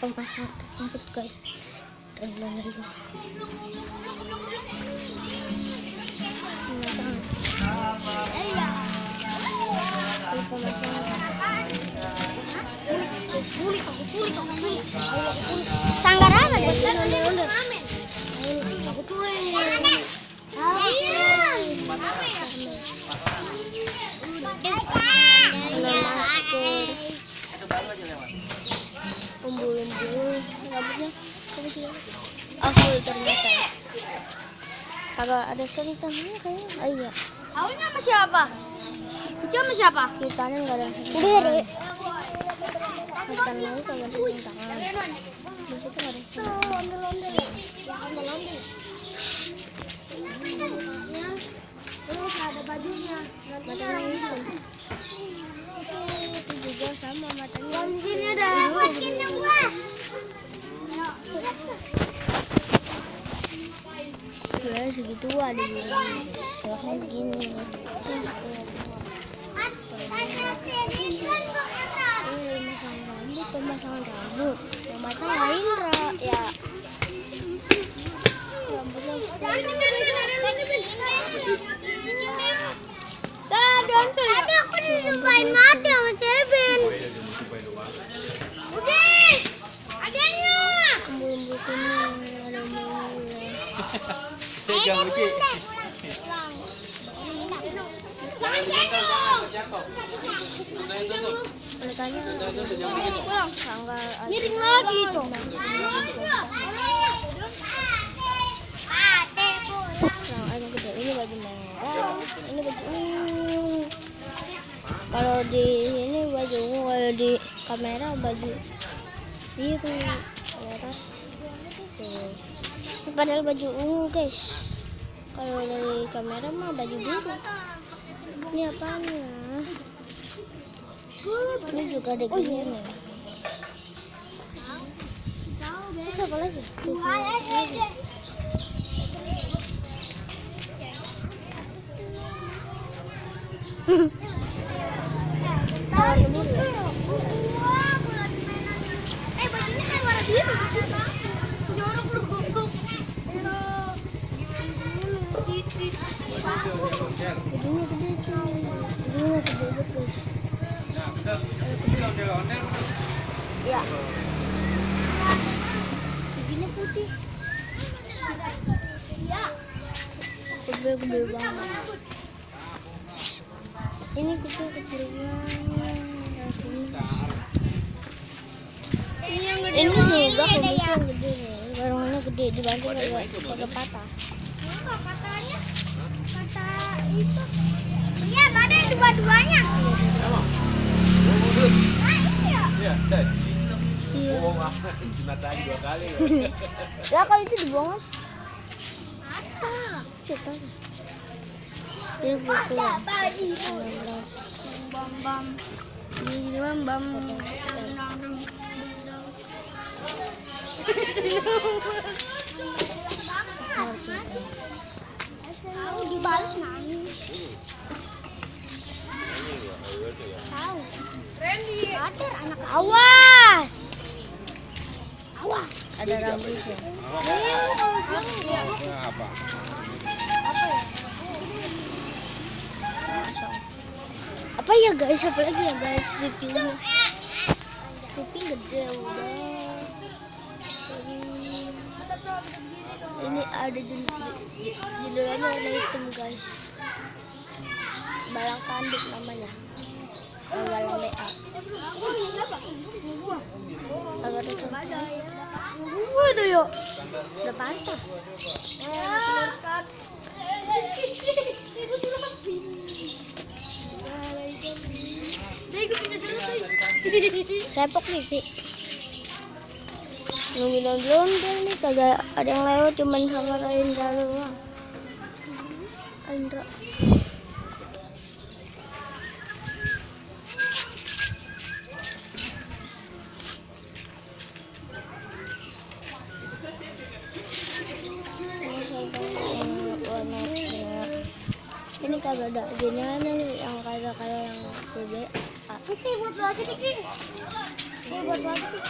pemasangan rumput guys. Pemasangan sanggar apa umbul-umbul rambutnya full ternyata kagak ada sentannya kayaknya. Iya, Awalnya sama siapa? Itu sama siapa? ceritanya nggak ada sendiri. Bukan mau kagak ada sentangan. Di situ nggak ada sentangan. Terus ada bajunya. Matanya hitam. Itu juga sama matanya. Sini ada. Ya segitu ada di soalnya begini. Pemasangan rambut, memasang Indra ya. Rambutnya Tadi aku disumpahin mati sama Cebin. Udah, adanya. umbul-umbul kuning, ada umbul. Mereka miring lagi tuh. Yang gede ini baju merah, ini baju ungu. Kalau di ini baju ungu, kalau di kamera baju biru merah. Tuh. Padahal baju ungu guys. Kalau dari kamera mah baju biru. Ini apanya? Ini juga ada gini. Terus apa lagi? Bajunya kayak warna biru. Jorok lu. Bajunya gede cuy. Bajunya gede banget guys. Ya. Bajunya putih. Gede banget. Ini kecil banget. Ini juga kumisnya yang gede nih. Barangnya gede dibanting agak patah. Katanya kata itu. Iya, ada dua-duanya. Iya. Ya kalau itu dibuang cepat. Ini buku. Bam. Ini bam. Dibalas nangis. Tahu. Randy. Ada anak. Awas. Awas. Ada rambutnya. Apa? Apa ya guys? Apa lagi ya guys? Reviewnya. Kuping gede udah. Ini ada jendelanya warna hitam guys. Balang tanduk namanya. Balang BA. Agak ada sama. Waduh yuk. Udah pantat. Repok nih sih. Nungguin nih kagak ada yang lewat, cuman sama Indra doang. Indra. Ini kagak ada ginian yang kagak kayak yang CBA. Oke, buat lo aja, Dik. Buat lo aja, Dik.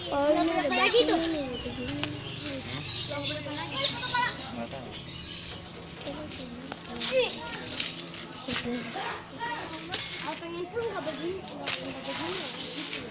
Oh, ini ada lagi tuh. batunya. Nggak tahu. Pengen pun nggak begini, nggak begini.